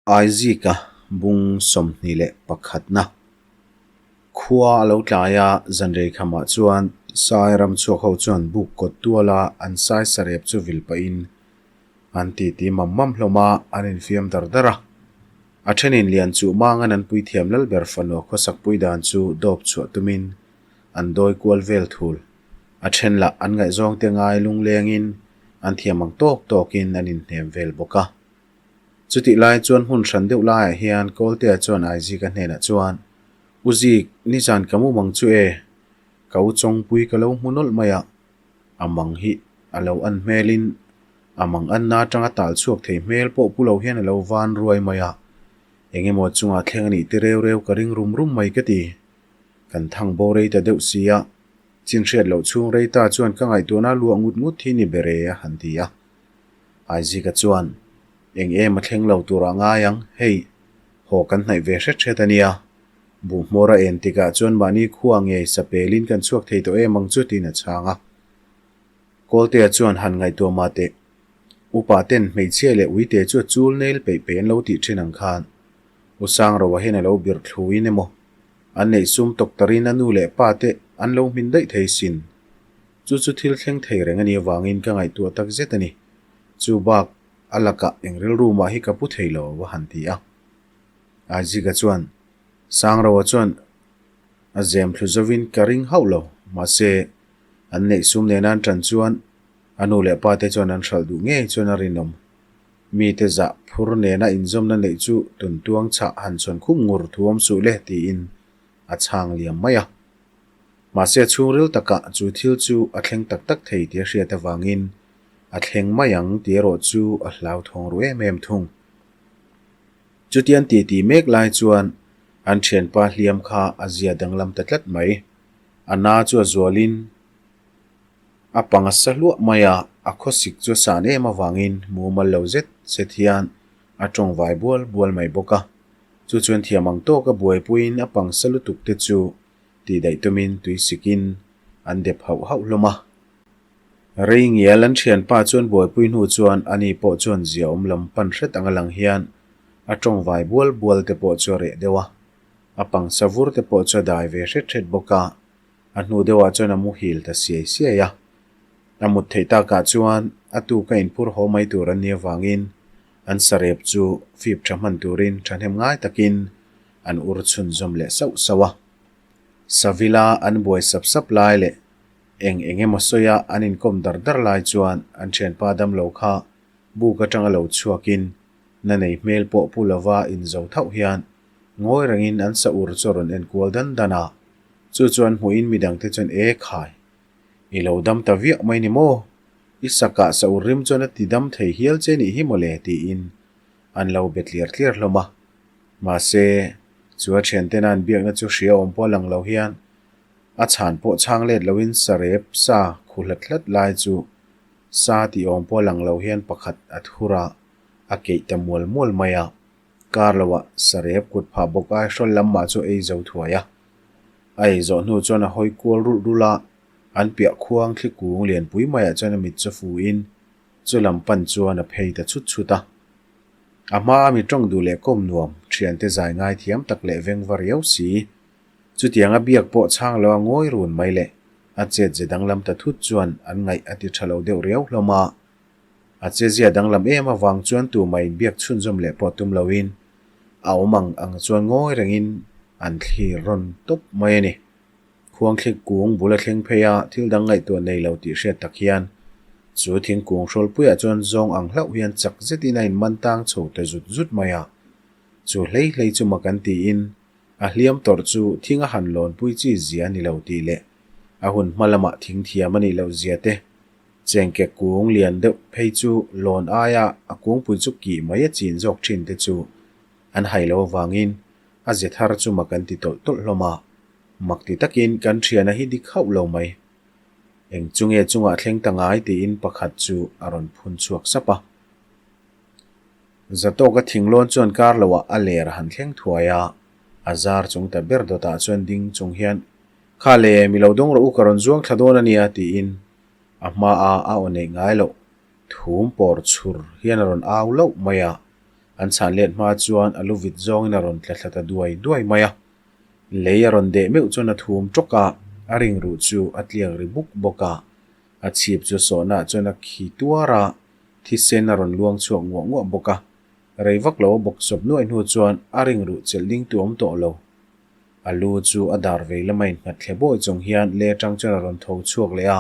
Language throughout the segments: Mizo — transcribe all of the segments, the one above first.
Aizika bung 21na khua a lo tlai a, zanrei khamah chuan Sai ram chhuak ho chuan buk kawt tuala an sai sarep chu vil pahin an titi mam mam hlawm a, an infiam dar dar a. A thenin lian chuh mangan an puithiam lalber fanua khawsakpui dan chu dawp chhuah tumin an dawi kual vel thul. A then lah an ngaihzawngte ngai lunglengin an thiam ang tawk tawkin an inhnem vel bawk a. Chutih lai chuan hmun hran deuh laiah hian Kawltea chuan Aizika hnenah chuan, U Zik, nizan ka mu mang chu e, ka u chawngpui ka lo hmu nawlh mai a, a mang hi a lo an hmelin a mang anna atanga tal chhuak thei hmel pawh pu lo hian a lo van ruai mai a, eng emaw chungah thleng a nih ti reu reu ka ring rum rum mai ka ti. Kan thang bo rei ta deuh si a, chin hriat loh chhung rei ta chuan ka ngaihtuahna luah ngut ngut hi ni ber e a han ti a. Aizika chuan, Eng em a thleng lo tur ah ngai ang, hei, haw kan hnaih ve hret hret a nia. Buhhmawr a en tikah chuan mahni khua ngei sapelin kan chhuak thei tawh em ang chu tiin a chhang a. Kawltea chuan han ngaihtuah mah teh, Upa ten hmeichhia leh uite chu a chul nel peih peih an lo tih thin ang khan U Sangroa hian a lo birh thluin emaw, an neih sum tawk tarin a nu leh pa te an lo hmin daih thei sin. Chu chu thil thleng thei reng a nih avangin ka ngaihtuah tak zet a ni. Chu bak a lakah eng rilru mah hi ka pu thei lo a han ti a. Aizika chuan, Sangroa chuan a zem thlu zovin ka ring hauh lo, mahse an neih sum nena an tan chuan a nu leh pa te chuan an hralh duh ngei chuan a rinawm. Mite zah phur nena inzawmna neih chu tuntuang chhah han chhawn khum ngur thu awm suh le tiin a chhang liam mai a. Mahse a chhungril takah chu thil chu a thleng tak tak thei tih a hriat avangin a thleng mai ang tih erawh chu a hlauthawng ru em em thung. Chutian titi mek lai chuan an thianpa hliam kha a zia danglam ta tlat mai. A na chu a zualin a pang a sa hluah mai a, a khawsik chu a san em avangin mumal lo zet zet hian a tawngvai bual bual mai bawk a. Chu chuan thiam ang tawka buaipuiin a pang sa lutuk te chu tih daih tumin tui sikin an dep hauh hauh hlawm a. Rei ngial an thianpa chuan buaipui hnu chuan ani pawh chuan zia awm lam pan hret anga lang hian a tawngvai bual bual te pawh chu a reh deuh a, a pangsa vur te pawh chu a dai ve hret hret bawk a, a hnu deuhah chuan a muhil ta siai siai a. A mut theih takah chuan a tuk a inphur haw mai tur an nih avangin an sarep chu fip tha hman turin thahnem ngai takin an ur chhunzawm leh sauh sauh a. Savila an buai sap sap lai leh eng eng emaw sawia an inkawm dar dar lai chuan an thianpa damlo kha buk atanga lo chhuakin na nei hmel pawh pu lova inzo thauh hian ngawi rengin an sa ur chu a rawn enkual dan dan a. Chu chuan hmuhin midangte chuan e khai, i lo dam ta viah mai ni maw? I sakah sa ur rim chuan a ti dam thei hial che nih hi mawle tiin an lo be tliar tliar hlawm a. Mahse, chu a thiantena an biakna chu hria awm pawh a lang lo hian a chhan pawh chhang let loin sarep sa khu hlat hlat lai chu sa tih awm pawh a lang lo hian pakhat a thur a, a keih ta mual mual mai a. Kar loah sarep kut phah bawk ai hrawl lam mah chu ei zo thuai a. A ei zawh hnu chuan a hawi kual rulh rulh a, an piah khuang thli kung lianpui maiah chuan a mit chu fuin chu lam pan chuan a phei ta chhut chhut a. A hma a mi tawng duh leh kawm nuam, thiante zai ngai thiam tak leh veng va riau si. Chutiang a biak pawh chhang lo a ngawi run mai leh a chet ze danglam ta thut chuan an ngaih a ti tha lo deuh riau hlawm a. A chezia danglam em avang chuan tumah in biak chhunzawm leh pawh tum loin a awm ang ang chuan ngawi rengin an thlir rawn tawp mai a ni. Khuangthlik kung bul a thleng phei a, thil dang ngaihtuah nei lo tih hriat tak hian chu thingkung hrawlpuiah chuan zawng ang hlauh hian chak zetin a inman tang chho ta zut zut mai a. Chu hlei hlei chu mak an tiin a hliam tawrh chu thing a han lawnpui chi zia a ni lo tih leh a hun hma lamah thing thiam a nih loh zia te, chengke kung lian deuh phei chu lawn aia a kungpui chu kih mai a chin zawk thin te chu an hai lo avangin a ze thar chu mak an ti tawlh tawlh hlawm a. Mak ti takin kan thiana hi dik hauh lo mai. Eng chu nge chungah thleng ta ngai tiin pakhat chu a rawn phun chhuak sap a. Zatawka thinglawn chuan kar loah a ler a han thleng thuai a, a zar chung ta ber dawtah chuan ding chung hian, Kha le, mi lo dawng rawh u ka rawn zuang thla dawn a nia tiin a hmaa a aw neih ngai loh thum pawr chhur hian a rawn au loh mai a. An chhan let hma chuan a lu vit zawngin a rawn tla thla ta duai duai mai a. Lei a rawn deh meuh chuan a thum tawk a, a ring ruh chu a tliak ri buk bawk a. A chhip chu sawhnaah chuan a khi tuar a, thisen a rawn luang chhuak nguah nguah bawk a. Rei vak lo a bawk sawp nuaih hnu chuan a ring ruh chelh ding tu awm tawh lo. A lu chu a dar vei lama innghat thle bawi chung hian lei atang chuan a rawn tho chhuak leh a.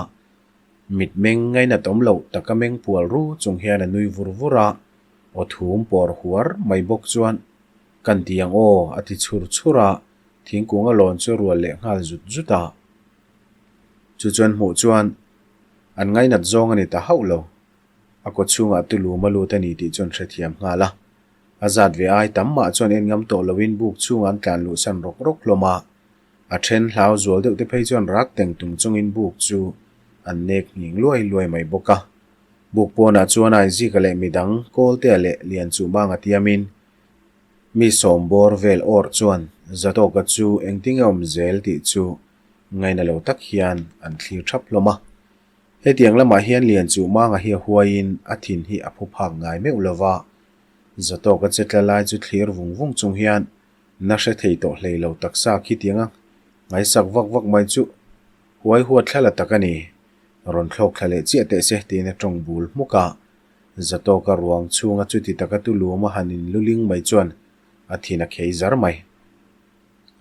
Mitmeng ngainat awm loh taka meng pual ru chung hian a nui vur vur a, aw thum pawr huar mai bawk chuan, Kan ti ang aw, a ti chhur chhur a, thingkung a lawn chu a rual leh nghal zut zut a. Chu chuan hmuh chuan an ngainat zawng a ni ta hauh lo. A kaw chhungah tulum a lut a ni tih chuan hrethiam nghal a. A zat ve ai tam mah chuan en ngam tawh loin buk chhungah an tlan luh san rawk rawk hlawm a. A then hlau zual deuh te phei chuan rak teng tung chungin buk chu an nek nghing luai luai mai bawk a. Buk pawnah chuan Aizika leh midang Kawltea leh Lianchuhmanga tiamin mi sawm bawr vel awrh chuan Zatawka chu engtinge awm zel tih chu ngaina lo tak hian an thlir thap hlawm a. Hetiang lamah hian Lianchuhmanga hi a huaiin a thin hi a phu phak ngai meuh lo va, Zatawka che tla lai chu thlir vung vung chung hian na hre thei tawh hlei lo taksa khitianga ngaisak vak vak mai chu huai huat thla la tak a ni. Rawn thlawk thla leh chiah teh se tiin a tawng bul hmuk a. Zatawka ruang chhunga chuti taka tulum a han inluling mai chuan a thin a khei zar mai.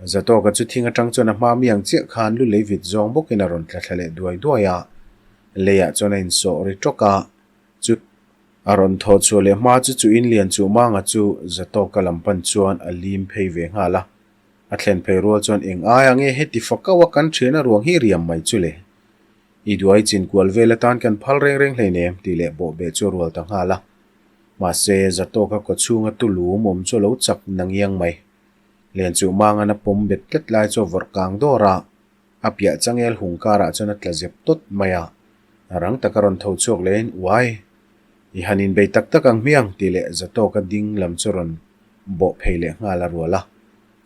Zatawka chu thing atang chuan a hma mi ang chiah khan lu lei vit zawng bawkin a rawn tla thla leh duai duai a. Leiah chuan a insawh ri tawk a, chu a rawn thaw chhuah leh hma chu chu inlian chuh manga chu Zatawka lam pan chuan a lim phei ve nghal a. A thlen phei rual chuan eng aia nge heti fakau a kan thian a ruang hi riam mai chu le. I duai chin kual vel atan kan phal reng reng hleinem tih leh bawhbeh chu a rual ta nghal a. Mahse, Zatawka kawchhunga tulum awm chu a lo chak nangiang mai. Lianchuh mangan a pawm bet tlat lai chu a vawrh kang dawr a, a piah changel hung karah chuan a tla zep tawt mai a. Rang taka rawn tho chhuak lehin, Uai! I han inbei tak tak ang hmiang tih leh Zatawka ding lam chu rawn bawh phei leh nghal a rual a.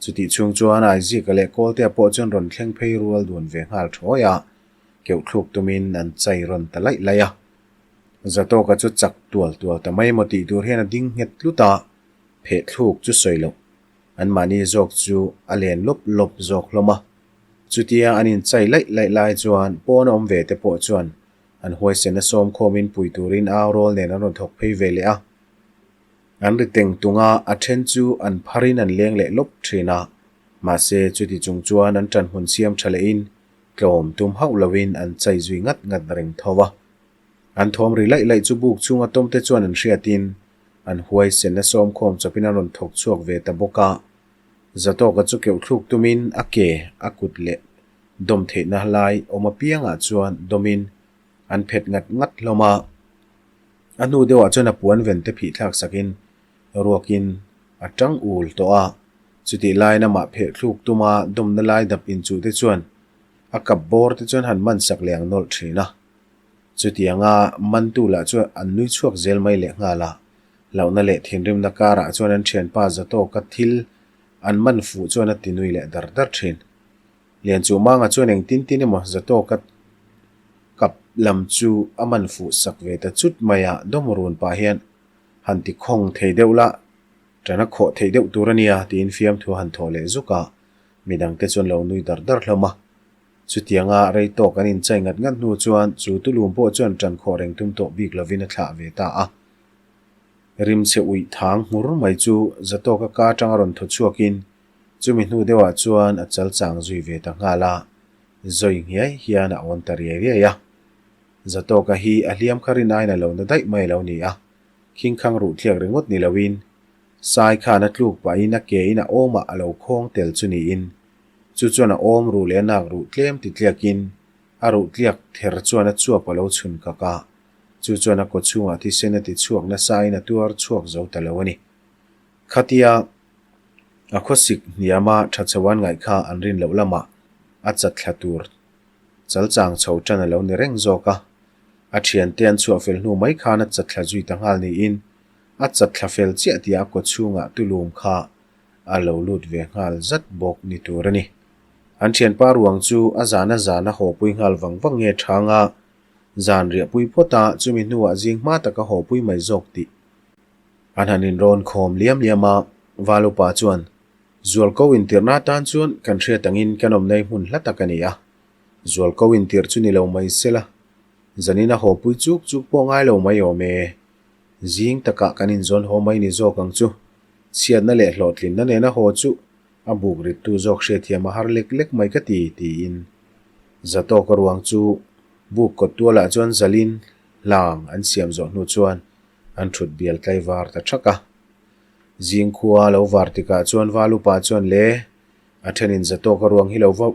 Chutih chhung chuan Aizika leh Kawltea pawh chuan rawn thleng phei rual dun ve nghal thawi a, keuh thluk tumin an chai rawn ta laih laih a. Zatawka chu chak tual tual ta mai maw tih tur hian a ding nghet tlut a, pheh thluk chu sawi loh. Anmahni zawk chu a len lawp lawp zawk hlawm a. Chutia an inchai laih laih lai chuan pawn a awm ve te pawh chuan an huaisen a sawm khawmin pui turin au rawl nen an rawn thawk phei ve leh a. An ri teng tung a, a then chu an pharin an leng leh lawp thin a. Mahse, chuti chung chuan an ṭanhmun siam ṭha lehin tlawm tum hauh loin an chai zui ngat ngat reng tho a. An thawm ri laih laih chu buk chhunga tawmte chuan an hriatin an huaisenna sawmkhawm chawpin an rawn thawk chhuak ve ta bawk a. Zatawka chu keuh thluk tumin a ke a kut leh dawm theihna lai awm apiangah chuan dawmin an phet ngat ngat hlawm a. A hnu deuhah chuan a puan ven te phih thlak sakin ruakin a tang ul tawh a. Chutih laiin amah pheh thluk tuma dawmna lai dap inchuh te chuan a kap bawr te chuan han man sak leh ang nawlh thin a. Chutianga mantu lah chu an nui chhuak zel mai leh nghal a, hlauhna leh thinrimna karah chuan an thianpa Zatawka thil an man fuh chuan a ti nui leh dar dar thin. Lianchuhmanga chuan eng tin tin emaw Zatawka kap lam chu a man fuh sak ve ta chut mai a, dawm run pah hian han ti khawng thei deuh la, ṭan a khawh theih deuh tur a nia tiin fiamthu a han thawh leh zuk a, midangte chuan lo nui dar dar hlawm a. Chutianga rei tawk an inchai ngat ngat hnu chuan chu tulum pawh chuan ṭan khawh reng tum tawh bik lovin a thlah ve ta a. Rimchhe uih thang hmur mai chu Zatawka ka aṭanga rawn thaw chhuakin chumi hnu deuhah chuan a chal chang zui ve ta nghal a, zawi nghiai hian a awn ta riai riai a. Zatawka hi a hliam kha rin aiin a lo na daih mai a lo ni a, khingkhang ruh tliak ringawt ni loin Sai khan a tluk pahin a ke in a awmah a lo khawng tel chu niin Chu chuan a awm ruh leh a nak ruh tlem ti tliakin a ruh tliak ther chuan a chuap a lo chhun kak a, chu chuan a kaw chhungah thisen a ti chhuak nasain a tuar chhuak zo ta lo a ni. Khatia a khawsik hniama tha chho an ngaih kha an rin loh lamah a chat thla tur chal chang chho tan a lo ni reng zawk a, a thiante an chhuah fel hnu mai khan a chat thla zui ta nghal niin a chat thla fel chiah tih a kaw chhungah tulum kha a lo lut ve nghal zat bawk ni tur a ni. An thianpa ruang chu a zana zana hawpui nghal vang vang nge thang a, zan riahpui phawt a, chumi hnuah zing hma taka hawpui mai zawk tih. An han inrawn khawm liam liam a, Val upa chuan, Zualko intirhna atan chuan kan hriat angin kan awmna hi hmun hla tak a ni a, Zualko intirh chu ni lo mai sela, zanin a hawpui chuk chuk pawh ngai lo mai awm e. Zing takah kan inzawn haw mai ni zawk ang chu. Chhiatna leh hlawhtlinna nena haw chu a buk rittu zawk hriatthiam a har lek lek mai ka ti, tiin Zatawka ruang chu buk kawt tualah chuan zalin hlang an siam zawh hnu chuan an thut bial tlaivar ta thak a. Zing khua lo var tikah chuan Val upa chuan le a thenin Zatawka ruang hi lo va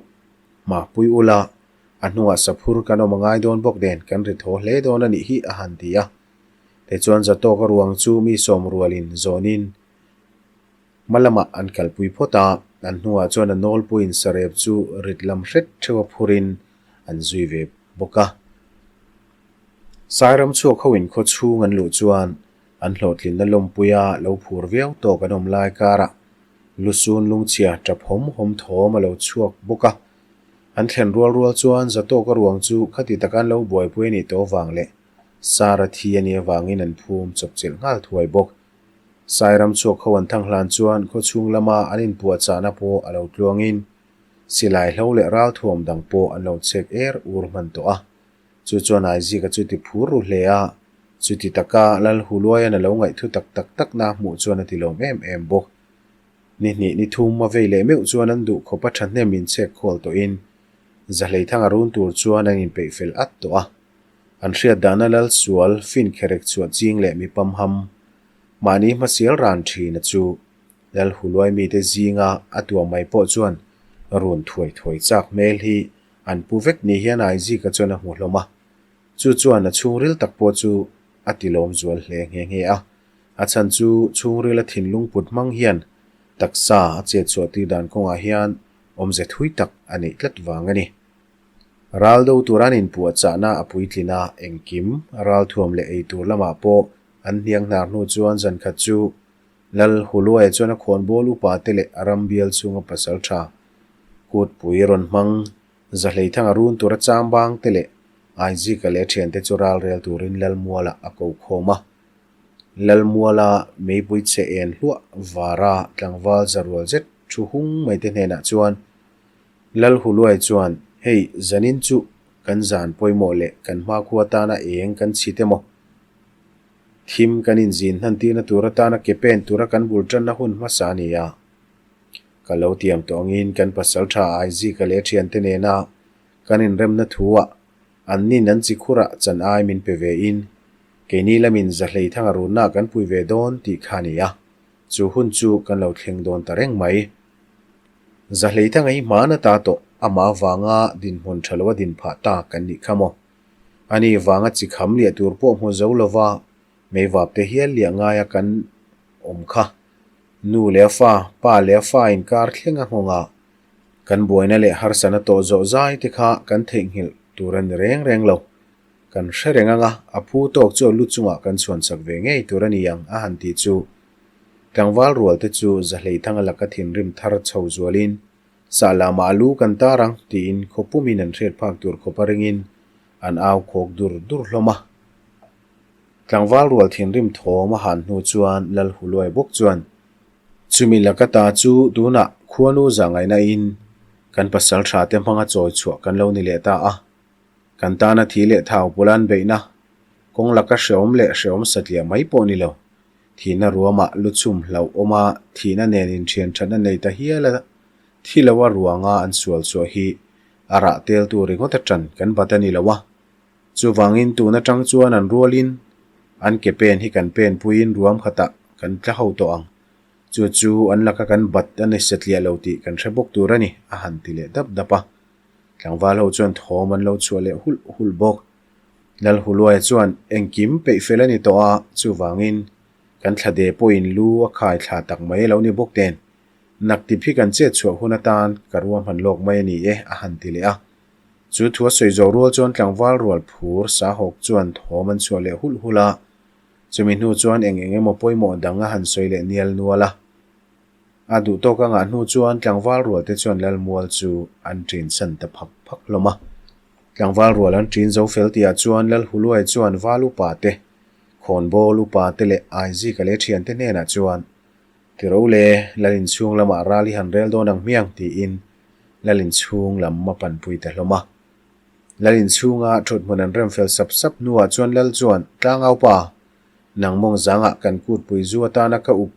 hmahpui ula, a hnungah saphur kan awm a ngai dawn bawk nen kan ri thaw hle dawn a nih hi a han ti a. Tichuan Zatawka ruang chu mi sawm rualin zawnin Hma lamah an kalpui phawt a, an hnuah chuan a nawlpuiin sarep chu rit lam hret theuha phurin an zui ve bawk a. Sairam chhuak ho in khaw chhung an luh chuan an hlawhtlinna lawmpuia lo phur viau tawk an awm lai karah lusun lungchhia tap hawm hawm thawm a lo chhuak bawk a. An thlen rual rual chuan Zatawka ruang chu khati taka an lo buaipui a nih tawh avang leh Sara thi a nih avangin an phum chawpchilh nghal thuai bawk. Sairam chhuak ho an thang hlan chuan khaw chhung lama an inpuahchahna pawh a lo tluangin silai hlo leh ralthuam dang pawh an lo chek er ur hman tawh a. Chu chuan Aizika chu ti phur ru hle a, chuti taka Lal Huluaian a lo ngaihthu tak tak takna hmuh chuan a ti lawm em em bawk. Ni hnih ni thum a vei leh meuh chuan an duh khawpa thahnem inchek khawl tawhin Zahleithanga run tur chuan an inpeih fel at tawh a. An hriat dahna lal sual fin kherek chhuah ching leh mi pamham mahni hmasial ran thina chu lal huluai mite zinga a tuam mai pawh chuan run thuai thuai chak hmel hi an pu vek ni hian Aizika chuan a hmu hlawm a. Chu chuan a chhungril tak pawh chu a tilawm zual hle nghe nghe a. A chhan chu chhungrila thinlung put hmang hian taksa a chet chhuah tir dan kawngah hian awmze thui tak a neih tlat vang a ni. Ral do tur an inpuahchahna a puitlin a, engkim ralthuam leh eitur lamah pawh an hniang hnar hnu chuan zan khat chu Lal Huluaia chuan a khawnbawl upa te leh a ram bial chhunga pasal tha kutpui rawn hmang Zahleithanga run tura chambang te leh Aizika leh a thiante chu ral rel turin Lalmualah a ko khawm a. Lalmuala meipui che en hluah vara tlangval zarual zet thu hung mai te hnenah chuan Lal Huluai chuan, Hei, zanin chu kan zan pawimawh leh kan hmakhua tana eng kan chhit emaw? Thim kan inzin hnan tirna tur atana ke pen tura kan bul tanna hun hmasa a ni a. Ka lo tiam tawh angin kan pasal tha Aizika leh a thiante nena kan inremna thu-ah annin an chi khurah chan ai min pe ve in, keini lamin zahlei thanga runna kan pui ve dawn tih kha a ni a. Chu hun chu kan lo thleng dawn ta reng mai. Zahleithanga hi hmana ta tawh, amah avanga dinhmun tha loa din phah ta kan nih kha maw? Ani vanga chi kham liah tur pawh hmu zo lova meivap te hial liah ngaia kan awm kha. Nu leh a fa, pa leh a fa inkar thleng a nghawng a, kan buaina leh harsana tawh zawh zai te kha kan theihnghilh tur a ni reng reng lo. Kan hre reng anga a phu tawk chu a lu chungah kan chhuan chak ve ngei tur a ni ang a han tih chu Tlangval rual te chu Zahleithanga laka thinrim thar chho zualin sah lamah a lu kan tar ang tiin khaw pumin an hriat phak tur khawp a ringin an au khawk dur dur hlawm a. Tlangval rual thinrim thawm a han hnu chuan Lal Huluai bawk chuan chumi laka ta chu tunah khuanu zahngaihna in kan pasal tha te hmanga chawi chhuah kan lo ni leh ta a. Kan tana thi leh thau pawla an beihna kawng laka hreawm leh hreawm satliah mai pawh ni lo. Thihna ruamah lu chhum hlauh awma thihna nen inthian thatna nei ta hial a, thi loa ruanga an sual chhuah hi a rah teltu ringawt a ṭan kan bat a ni lo a. Chuvangin tun aṭang chuan an rualin an ke pen hi kan pen puiin ruam khatah kan tla ho tawh ang. Chu chu an laka kan bat a ni satliah lo tih kan hre bawk tur a ni, a han ti leh dap dap a. Tlangval ho chuan thawm an lo chhuah leh hulh hulh bawk. Lal Huluaia chuan engkim peih fel a ni tawh a, chuvangin kan thlade pawhin lu a khai thla tak mai a lo ni bawk nen, naktip hi kan chet chhuah hun atan ka ruahman lawk mai a ni e, a han ti leh a. Chu thu a sawi zawh rual chuan tlangval rual phur sahawk chuan thawm an chhuah leh hulh hulh a, chumi hnu chuan eng eng emaw pawimawh dang a han sawi leh nial nual a. A duh tawk a ngah hnu chuan tlangval rual te chuan Lalmual chu an ṭin san ta phak phak hlawm a. Tlangval rual an ṭin zo fel tihah chuan Lalhuluai chuan val upa te. Khawnbawl upa te leh Aizika leh thiante hnenah chuan, Ti ro le, Lal inchhung lamah ral i han rel dawn ang hmiang tiin Lal inchhung lam a panpui ta hlawm a. Lal inchhunga thuthmun an rem fel sap sap hnuah chuan Lal chuan, Tlangaupa, nang mawng zangah kan kutpui zu atana ka up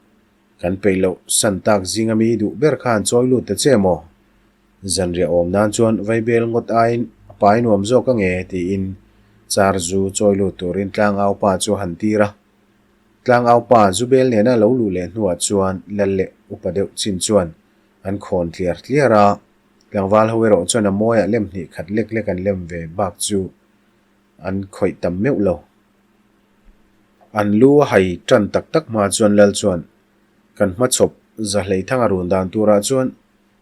kan peih loh san tak zinga mi duh ber kha han chawi lut ta che maw? Zanriah awm nan chuan vaibel ngawt aiin a pai nuam zawk ange tiin car zu chawi lut turin tlangaupa chu a han tir a. Tlangaupa zubel nena lo luh leh hnuah chuan lal leh upa deuh chin chuan an khawn tliar tliar a, tlangval ho erawh chuan a mawiah lem hnih khat lek lek an lem ve bak chu an khawih tam meuh lo. An lu a hai tan tak tak hma chuan lal chuan kan hmachhawp Zahleithanga run dan turah chuan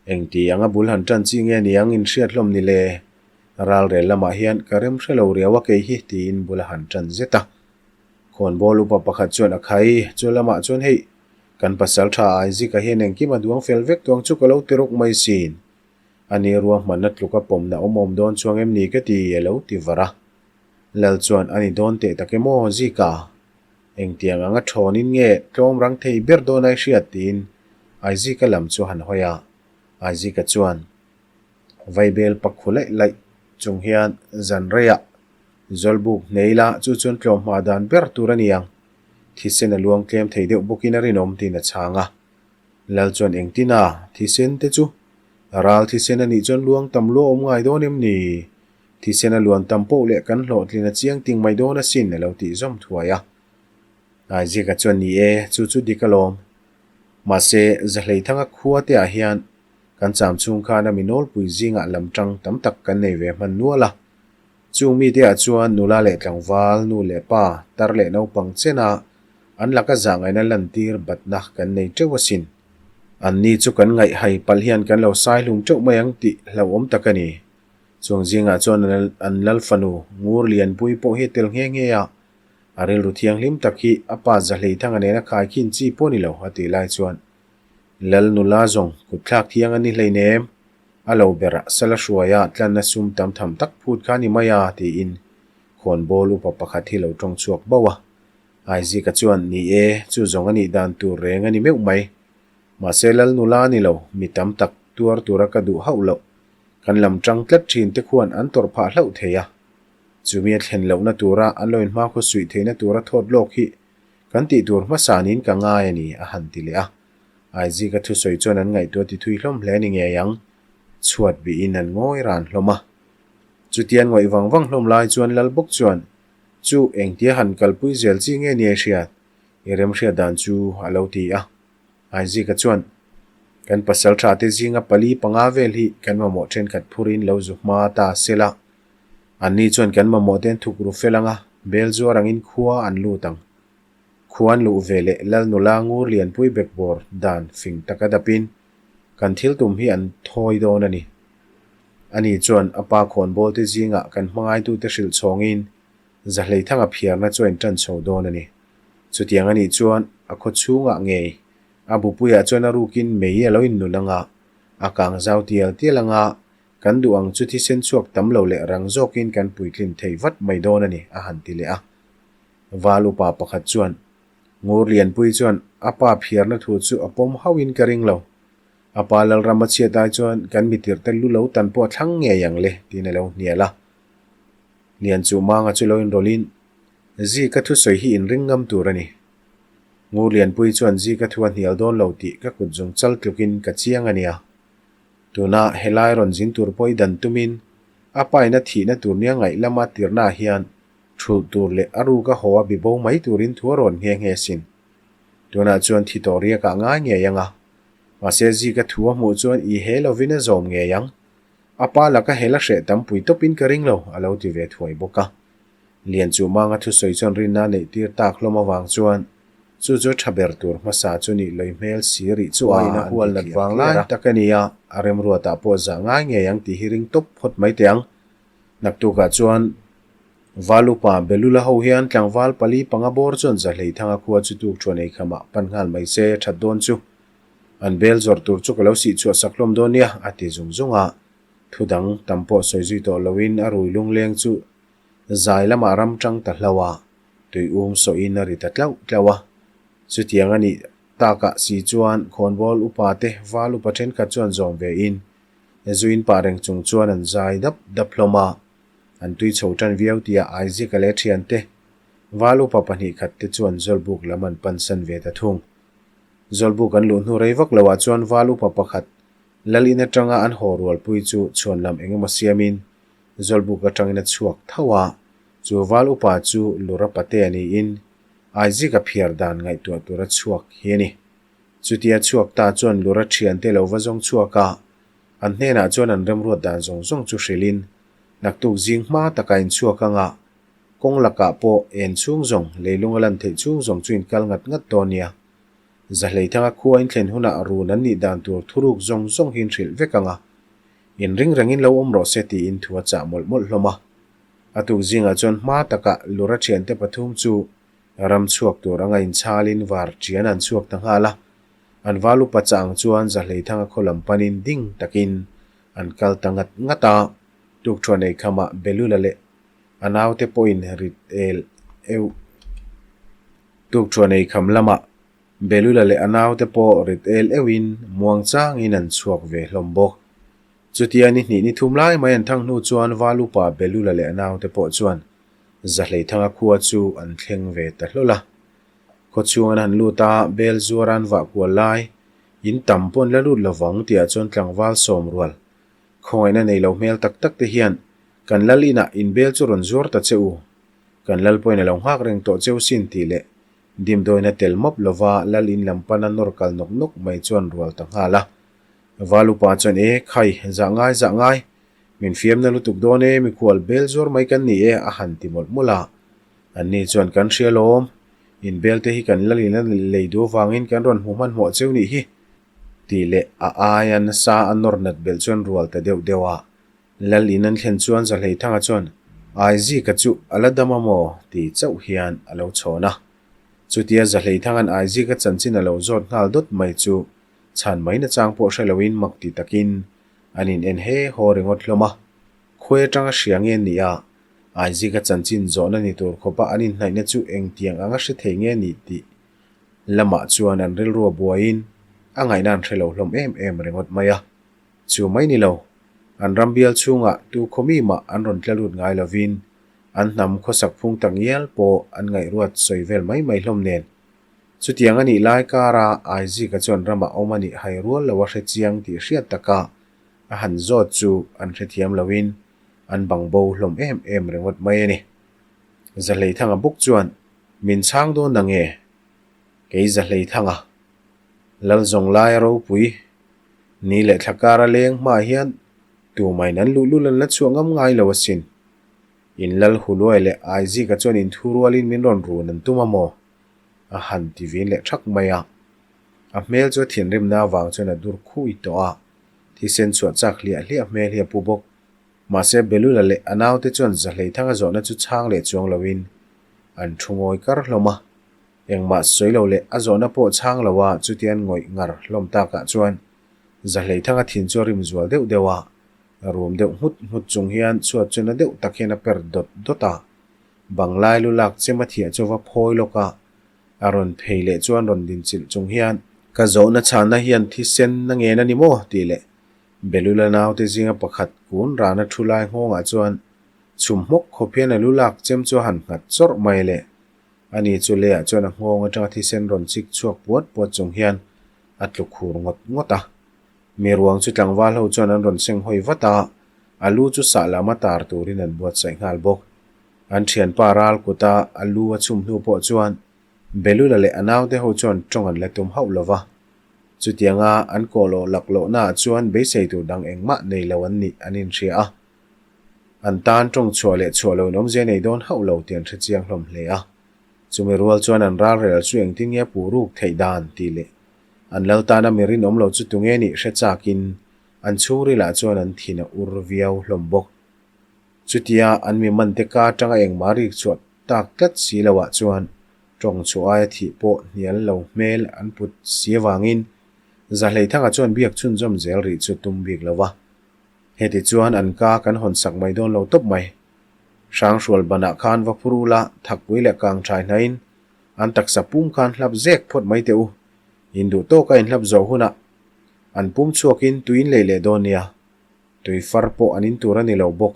Engti anga bul han ṭan chi nge niang in hriat hlawm ni le? Ralrel lamah hian ka rem hre lo riau a kei hi tiin bul a han ṭan zet a. Khawnbawl upa pakhat chuan a khai, chu lamah chuan hei, kan pasal ṭha Isaac-a hian engkim a duang fel vek tuang chu ka lo ti rawk mai sin. Ani ruahmanna tluka pawmna awm awm dawn chuang em ni ka ti a lo ti var a. Lal chuan a ni dawn teh tak emaw Zika? Engtiang anga thawnin nge tlawm rang thei ber dawn ai hriat tiin Aizika lam chu han hawi a. Aizika chuan Vaibel pakhu laih laih chung hian zan reiah Zawlbuk hnei la chu chuan tlawm hma dan ber tur a ni ang. Thisen a luang tlem thei deuh bawkin a rinawm tiin a chhang a. Lal chuan engtin a, thisen te chu ral thisen a nih chuan luang tam lua awm ngai dawn em ni? Thisen a luan tam poh leh kan hlawhtlin a chiang ting mai dawn asin a lo tih zawm thuai a. Isaac-a chuan ni e, chu chu dik alawm. Mahse, Zahleithanga khua te ah hian kan cham chhung khan a mi nawlpui zingah lam tang tam tak kan nei ve hman nual a. Chung mite ah chuan nula leh tlangval, nu leh pa, tar leh naupang chena an laka zahngaihna lantir batna kan nei teuh asin. Anni chu kan ngaih hai palh hian kan lo saihlum teuh mai ang tih hlauhawm tak a ni. Chuang zingah chuan an lal fanu Ngur Lianpui pawh hi a tel nghe nghe a, a rilru thianghlim tak hi a pa Zahleithanga nena khaikhin chi pawh ni lo a tih lai chuan Lal nula zawng kutthlak thiang a ni hleinem, a lo berah sala hruaia tlanna sum tam tham tak phut kha a ni mai a tiin khawnbawl upa pakhat hi lo tawng chhuak bauh a. Aizika chuan ni e, chu zawng a nih dan tur reng a ni meuh mai. Mahse lal nula a ni lo, mi tam tak tuar tura ka duh hauh loh. Kan lam tang tlat thin te khuan an tawrh phah hlauh thei a. Chumi a thlen lohna tura an lo inhmakhaw suih theihna tura thawt lawk hi kan tih tur hmasa niin ka ngai a ni, a han ti leh a. Aizika thusawi chuan an ngaihtuah ti thui hlawm hle a ni ngei ang. Chhuat bihin an ngawi ran hlawm a. Chutian ngawih vang vang hlawm lai chuan Lal bawk chuan, Chu, engtia han kalpui zel chi nge ni ai hriat? I remhriat dan chu a lo ti a. Aizika chuan, Kan pasal tha te zinga pali panga vel hi kan mamawh thenkhat phurin lo zu hma ta se la. Anni chuan kan mamawh te an thuk ru fel ang a, bel zuar angin khua an lut ang. Khua an luh ve leh Lal nula ngur lianpui bekbawr dan fing taka dapin kan thil tum hi an thawi dawn a ni. Ani chuan a pa khawnbawl te zingah kan hmangaitute hrilh chhawngin Zahleithanga phiarna chu a intan chho dawn a ni. Chutiang a nih chuan a khaw chhungah ngei a bupuiah chuan a rukin mei a lo innun ang a, a kang zau tial tial ang a, kan duh ang chu thisen chhuak tam lo leh rang zawkin kan puitlin thei vat mai dawn a ni, a han ti leh a. Val upa pakhat chuan, Ngur Lianpui chuan a pa phiarna thu chu a pawm hauhin ka ring lo. A pa Lalram a chhiat ai chuan kan mitirhte lu lo tan pawh a thlang ngei ang le, tiin a lo hnial a. Lian chu Manga chu lo inrawlhin, Zika thusawi hi inring ngam tur a ni. Ngur Lianpui chuan Zika thu a hnial dawn lo tih ka kut zung chal tlukin ka chiang a nia. Tuna helai rawn zin tur pawh i dan tumin a paina thihna tur nia ngaih lama tirhnaah hian thulh tur leh a ruka haw a bibo mai turin thu a rawn nghe nghe sin. Tunah chuan thi tawh riakah ngai ngei ang a. Mahse Zika thu a hmuh chuan i he lovin a zawm ngei ang. A pa laka hel a hreh tampui tawpin ka ring lo, a lo ti ve thuai bawk a. Lian chu Manga thusawi chuan rinna a neih tir tak hlawm avang chuan chu chu tha ber tur hmasa chu nih lei hmel si rih chu a an hual nat vang lai tak a ni a, a remruatah pawh zah ngai ngei ang tih hi ring tawp phawt mai teh ang. Naktukah chuan Valupa Belula ho hian tlangval pali panga bawr chuan Zahleithanga khua chu tuk thuan ei khamah pan nghal mai se that dawn chu. An bel zawrh tur chu ka lo sih chhuah sak hlawm dawn nia, a ti zung zung a. Thu dang tam pawh sawi zui tawh loin a rui lungleng chu zai lamah ram tang ta hlauh a. Tui um sawhin a ri ta tlauh tlauh a. Chutiang a nih takah si chuan khawnbawl upa te val upa thenkhat chuan zawm ve in zuin pah reng chung chuan an zai dap dap hlawm a. An tui chho tan viau tih ah Isaac-a leh thiante val upa 2 khat te chuan Zawlbuk lam an pansan ve ta thung. Zawlbuk an luh hnu rei vak lo ah chuan val upa pakhat Lal in atanga an haw rualpui chu chhuan lam eng emaw siamin Zawlbuk atangin a chhuak tho a, chu val upa chu Lura Patea niin Aizika phiar dan ngaihtuah tura chhuak hi a ni. Chutia chhuak ta chuan Lura thiante lo va zawng chhuak a, an hnenah chuan an remruat dan zawng zawng chu hrilhin naktuk zing hma taka inchhuak anga kawng lakah pawh en chhung zawng leilung a lan theih chhung zawng chu inkal ngat ngat dawn nia. Zahleithanga khua inthlen hunah run an nih dan tur thuruk zawng zawng hi inhrilh vek ang a, inring rengin lo awm rawh se tiin thu a chah mawlh mawlh hlawm a. A tuk zingah chuan hma takah Lura thiante pathum chu ram chhuak tur anga inchhalin var ṭian an chhuak ta nghal a. An val upa chah ang chuan Zahleithanga khaw lam panin ding takin an kal ta ngat ngat a. Tukṭhuan eikhamah Belula leh a naute pawhin rit el euh. Tukṭhuan eikham lamah Belula leh a naute pawh rit el euhin muang changin an chhuak ve hlawm bawk. Chutia ni hnih ni thum lai mai an thang hnu chuan Val upa Belula leh a naute pawh chuan Zahleithanga khua chu an thleng ve ta hlawl a. Khaw chhung an han lut a, bel zuar an vah kual lai, in tam pawh an la lut lovang tihah chuan tlangval sawm rual khawngaihna nei lo hmel tak tak te hian kan lal inah in bel chu rawn zuar ta che u. Kan lal pawhin a lo nghak reng tawh cheu sin tih leh dimdawina tel mawp lova lal in lam pana nawr kal nawk nawk mai chuan rual ta nghal a. Val upa chuan e, khai, zah ngai, zah ngai, min fiamna lutuk dawn e, mikhual bel zuar mai kan ni e a han ti mawlh mawlh a. Anni chuan kan hria lawm, in bel te hi kan lal in a lei duh avangin kan rawn hmu hmanhmawh cheu nih hi tih leh a aia nasa a nawr nat belh chuan rual ta deuh deuh a. Lal in an thlen chuan Zahleithanga chuan Aizika chu a la dam a maw ti chauh hian a lo chhawn a. Chutia Zahleithanga'n Aizika chanchin a lo zawt nghal dawt mai chu chhan mai nachang pawh hre loin mak ti takin an in en he haw ringawt hlawm a. Khawi atanga hria nge ni a, Aizika chanchin zawhna ni tur khawpa an inhnaihna chu engtiang anga hre thei nge ni tih lamah chuan an rilru a buaiin a ngaihna an hre lo hlawm em em ringawt mai a. Chu mai ni lo, an ram bial chhungah tu khawmi mah an rawn tla lut ngai lovin an hnam khawsak phung tak ngial pawh an ngaihruat sawi vel mai mai hlawm nen. Chutiang a nih lai kara Aizika chuan ramah awm a nih hai rual lo a hre chiang tih hriat taka a han zawt chu an hrethiam loin an bang bo hlawm em em ringawt mai a ni. Zahleithanga bawk chuan, Min chhang dawn na nge? Kei Zahleithanga, Lalzawng laia ropui, Ni leh thla kara leng hmaah hian tumain an luhlul an la chhuah ngam ngai lo asin. In lal Huluai leh Aizika chuan inthu rualin min rawn run an tum a maw? A han ti vin leh thak mai a. A hmel chu a thinrimna avang chuan a dur khui tawh a, thisen chhuah chak hliah hliah hmel hi a pu bawk. Mahse Belula leh a naute chuan Zahleithanga zawhna chu chhang leh chuang loin an thu ngawi kar hlawm a. Engmah sawi lo leh a zawhna pawh chhang lo a chutian ngawih ngar hlawm takah chuan Zahleithanga thin chu a rim zual deuh deuh a, rum deuh nghut nghut chung hian chhuat chu na deuh tak hian a per dawt dawt a, banglai lu lak chem a thiah chu va phawi lawk a, a rawn phei leh chuan rawn din chilh chung hian ka zawhna chhanna hian thisen na ngen a ni maw tih leh Belula naute zinga pakhat kun rana thu lai nghawngah chuan chhum hmawk khawp hian a lu lak chem chu a han nghat chawrh mai le. Ani chu leiah chuan a nghawng atanga thisen rawn chik chhuak puat puat chung hian a tlu khur ngawt ngawt a. Mi ruang chu tlangval ho chuan an rawn seng hawi vat a, a lu chu sah lama tar turin an buatsaih nghal bawk. An thianpa ral kuta a lu a chhum hnu pawh chuan Belula leh a naute ho chuan tawng an la tum hauh lo va. Chutianga an kawhlawh lak lohnaah chuan beisei tur dang engmah nei lo an nih an inhria a. An tan tawng chhuah leh chhuah loin awmzia nei dawn hauh lo tih an hre chiang hlawm hle a. Chumi rual chuan an ralrel chu engtin nge puh ruk theih dan tih leh an lal tana mi rinawm lo chu tunge nih hre chakin an chhungrilah chuan an thin a ur viau hlawm bawk. Chutia an mi mante ka atanga engmah rik chhuah tak tlat si loah chuan tawng chhuah aia thih pawh hnial lo hmel an put si avangin Zahleithanga chuan biak chhunzawm zel rih chu tum bik lo va. Heti chuan an ka kan hawn sak mai dawn lo tawp mai. Hranghrual banah khan va phur ula, thakpui leh kang thai hnaiin an taksa pum khan hlap zek phawt mai teh u. In duh tawka in hlap zawh hunah an pum chhuakin tui in lei leh dawn nia. Tui far pawh an in tur a ni lo bawk.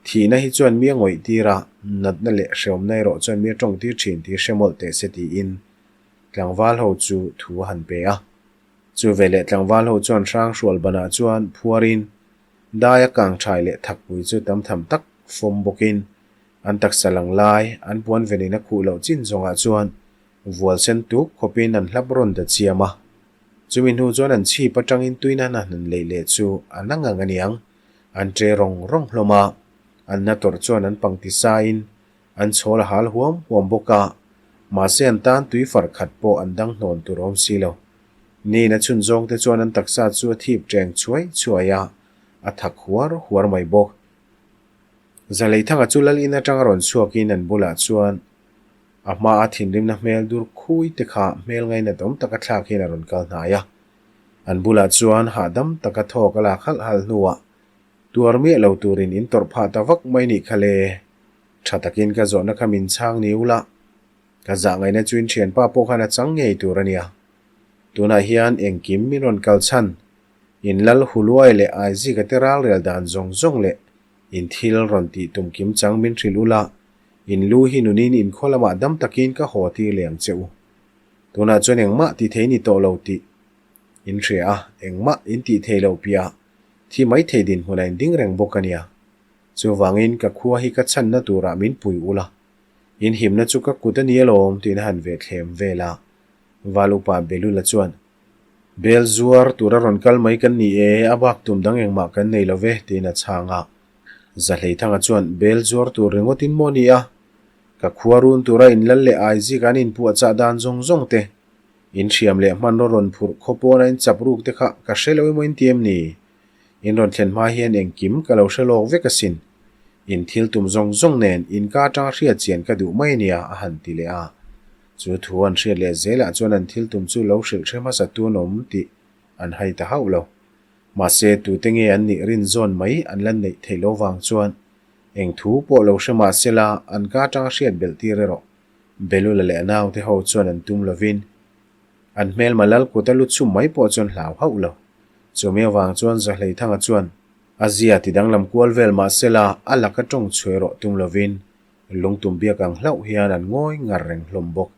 Thihna hi chuan mi a ngawih tir a, natna leh hrehawmna erawh chuan mi a tawng tir thin tih hre mawlh teh se tiin tlangval ho chu thu a han pe a. Chu veleh tlangval ho chuan Hranghrual banah chuan phuarin daia kang thai leh thakpui chu tam tham tak fawm bawkin an taksa lang lai an puan venin a khuh loh chin zawngah chuan vual sen tuk khawpin an hlap rawn ta chiam a. Chumi hnu chuan an chhip atangin tuina hna hnan leih leh chu a na ngang a niang. An ṭe rawng rawng hlawm a, an na tawrh chuan an pangti sain an chhawl a hal huam huam bawk a, mahse an tan tui far khat pawh an dang hnawn tur awm si lo. Niin a chhun zawng te chuan an taksa chu a thip ṭeng chhuai chhuai a, a thak huar huar mai bawk. Zaleithanga chu lal in atanga rawn chhuakin an bulah chuan A hmaa thinrimna hmel dur khui te kha hmel ngainat awm taka thlak hian a rawn kal hnai a. An bulah chuan hahdam taka thawk a lak halh halh hnuah tuar miah lo turin in tawrh phah ta vak mai nih kha le. Tha takin ka zawhna kha min chhang ni ula, ka zah ngaihna chu in thianpa pawh khan a chang ngei tur a nia. Tunah hian engkim min rawn kal chhan, in lal huluai leh Aizika te ralrel dan zawng zawng leh in thil rawn tih tum kim chang min hrilh ula, In lu hi nunin in khaw lamah dam takin ka haw tir leh ang che u. Tunah chuan engmah ti thei ni tawh lo tih in hria a, engmah in tih thei loh piah thi mai thei dinhmunah in ding reng bawk a nia. Chuvangin ka khua hi ka chhanna turah min pui ula, in himna chu ka kut a ni alawm tiin a han ve thlem vel a. Val upa Belula chuan, Bel zuar tura rawn kal mai kan ni e, a bak tum dang engmah kan nei lo ve tiin a chhang a. Zahleithanga chuan bel zuar tur ringawtin maw ni a, ka khua run tura inlal leh aizik an inpuahchah dan zawng zawng te, in hriam leh hmanraw rawn phurh khaw pawna in chap ruk te kha ka hre lo emaw in ti em ni? In rawn thlen hma hian engkim ka lo hre lawk vek asin. In thil tum zawng zawng nen in ka atanga hriat chian ka duh mai ania a han ti leh a. Chu thu an hriat leh zelah chuan an thil tum chu lo hrilh hre hmasa tun awm tih an hai ta hauh lo. Mahse, tute nge an nih rin zawn mai an la neih theih lo vang chuan eng thu pawh lo hre mah sela an ka atanga hriat belh tir erawh Belula leh a naute ho chuan an tum lovin an hmelma lal kut a lu chhum mai pawh chuan hlau hauh lo. Chumi avang chuan Zahleithanga chuan a zia ti danglam kual vel mah sela a laka tawng chhuai rawh tum lovin lungtum biak ang hlauh hian an ngawi ngar reng hlawm bawk.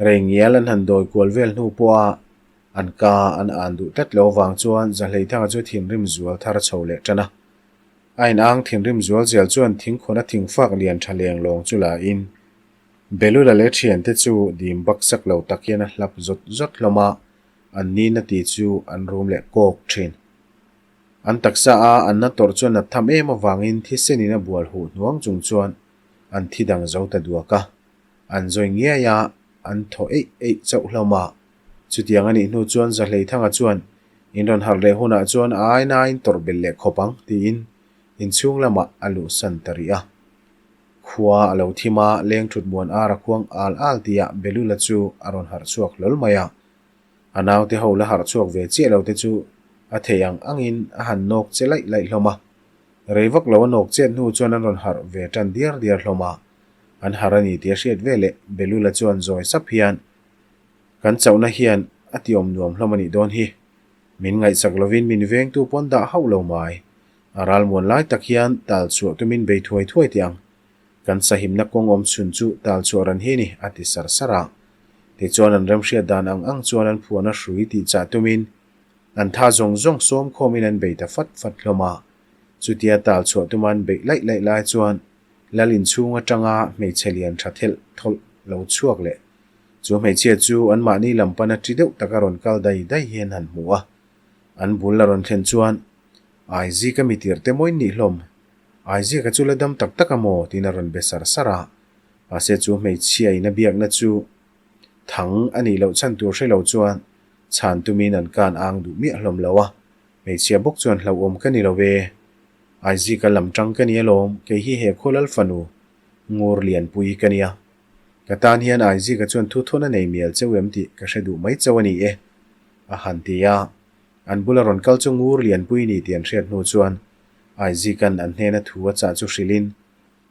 Rei ngial an han dawi kual vel hnu pawha An ka an an duh tlat lo avang chuan Zahleithanga chu thinrim zual thar chho leh tan a. A inang thinrim zual zel chuan thingkhawn a thingfak lian tha leng lawng chu la in Belula leh thiante chu dim bak sak lo tak hian a hlap zawt zawt hlawm a, an nina ti chu an rum leh kawk thin. An taksa a an na tawrh chuan nat tham em avangin thisen in a bual huh hnuang chung chuan an thi dang zo ta duak a. An zawi ngiai a, an thaw eih eih chauh hlawm a. Chutiang a nih hnu chuan Zahleithanga chuan, In rawn harh leh hunah chuan a ainain tawrh belh leh khawp ang, tiin inchhung lamah a luhsan ta rih a. Khua a lo thim a, leng thut muan ar a khuang al al tihah Belula chu a rawn harh chhuak hlawl mai a. A naute ho la harh chhuak ve chiah lo te chu a theih ang angin a han nawk che laih laih hlawm a. Rei vak lo a nawk chet hnu chuan an rawn harh ve tan diar diar hlawm a. An harh a ni tih a hriat veleh Belula chuan zawi sap hian, Kan chauhna hian a ti awm nuam hlawm a nih dawn hi. Min ngaihsak lovin min vengtu pawn dah hauh lo mai. A ralmuan lai tak hian tal chhuah tumin bei thuai thuai teh ang. Kan sahimna kawng awm chhun chu tal chhuah ran hi a ni, a ti sar sar a. Tichuan an remhriat dan ang ang chuan an phuahna hrui tih chah tumin an tha zawng zawng sawm khawmin an bei ta fat fat hlawm a. Chutia tal chhuah tuma an beih laih laih lai chuan Lal inchhung atanga hmeichhe lian tha thelh thawlh lo chhuak leh Chu hmeichhia chu anmahni lam pana ṭi deuh taka rawn kal dai dai hian han hmu a. An bul a rawn thlen chuan, Aizika mi tirh te mawiin nih hlawm. Aizika chu la dam tak tak a maw? tiin a rawn be sar sar a. Mahse chu hmeichhia in a biakna chu thang a nih loh chhan tur hre lo chuan chhan tumin an kan ang duh miah hlawm lo a. Hmeichhia bawk chuan hlauhawm ka ni lo e. Aizika lam ṭang ka ni alawm, kei hi he khaw lal fanu ngur lianpui ka nia. Ka tan hian Aizika chuan thu thawn a nei mial cheu em tih ka hre duh mai chauh a ni e, a han ti a. An bula rawn kal chu ngur lianpui ni tih an hriat hnu chuan Aizika'n an hnena thu a chah chu hrilhin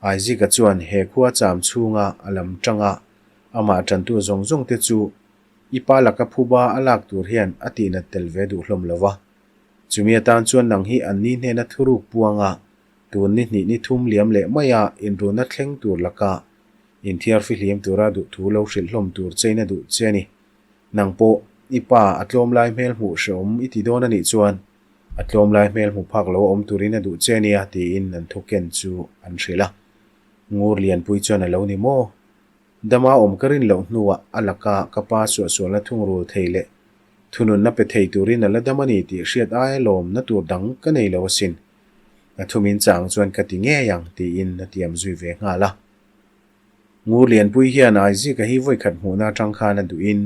Aizika chuan he khua cham chhunga a lam tanga amah tantu zawng zawng te chu i pa laka phuba a lak tur hian a tihnat tel ve duh hlawm lo va. Chumi atan chuan nang hi anni hnena thuruk puanga tun ni hnih ni thum liam leh maia inruna thleng tur laka inthiar fihlim tura duhthu lo hrilh hlawm tur chein a duh che a ni. Nang pawh i pa a tlawm lai hmel hmuh hrehawm i ti dawn a nih chuan a tlawm lai hmel hmu phak lo a awm turin a duh che nia tiin an thu ken chu an hrilh a. Ngur Lianpui chuan a lo ni maw? Dama awm ka rin loh hnuah a laka ka pa suahsualna thungrul thei leh thununna pe thei turin a la dam a ni tih hriat aia lawmna tur dang ka nei lo asin. A thumin chang chuan ka ti ngei ang tiin a tiam zui ve nghal a. Ngur Lianpui hian Aizika hi vawikhat hmuhna atang khan a duhin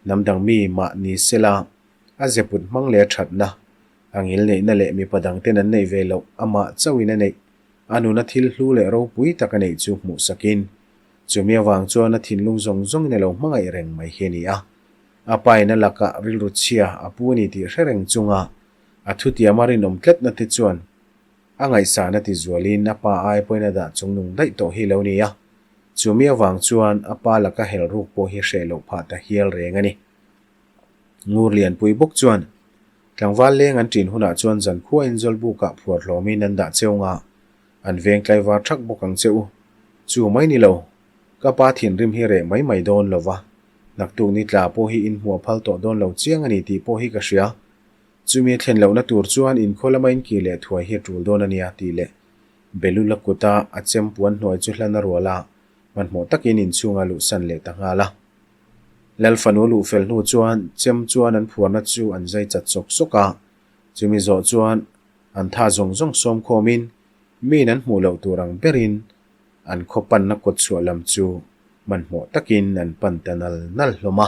hnam dang mi mah ni sela a zeput hmang leh a thatna, a ngil neihna leh mipa dangten an neih ve loh amah chauhin a neih, a nuna thil hlu leh ropui tak a neih chu hmuh sakin chumi avang chuan a thinlung zawng zawngin a lo hmangaih reng mai hi a ni a. A pain a lakah rilru chhia a pu a ni tih hre reng chunga a thutiama rinawm tlatna te chuan A ngaihsahna ti zualin a pa ai pawhin a dah chungnung daih tawh hi lo ni a, chumi avang chuan a pa laka hel ruk pawh hi hreh loh phah ta hial reng a ni. Ngur Lianpui bawk chuan tlangval leng an ṭin hunah chuan zankhuain Zawlbukah phuar hlawmin an dah cheu nga, an veng tlaivar ṭhak bawk ang che u. Chu mai ni lo, ka pa thinrim hi reh mai mai dawn lo va, naktuk ni tla pawh hi in hmuah phal tawh dawn lo chiang a ni tih pawh hi ka hria. Chumi a thlen lohna tur chuan inkhaw lama inkir leh thuai hi a tul dawn a nia tih leh Belula kuta a chem puan hnuai chu hlan a rual a, hmanhmawh takin inchhunga luhsan leh ta nghal a. Lal fanu luh fel hnu chuan chem chuan an phuarna chu an zai chat sawk sawk a, chumi zawh chuan an tha zawng zawng sawm khawmin miin an hmuh loh tur ang berin an khaw panna kawtchhuah lam chu hmanhmawh takin an pan ta nal nal hlawm a.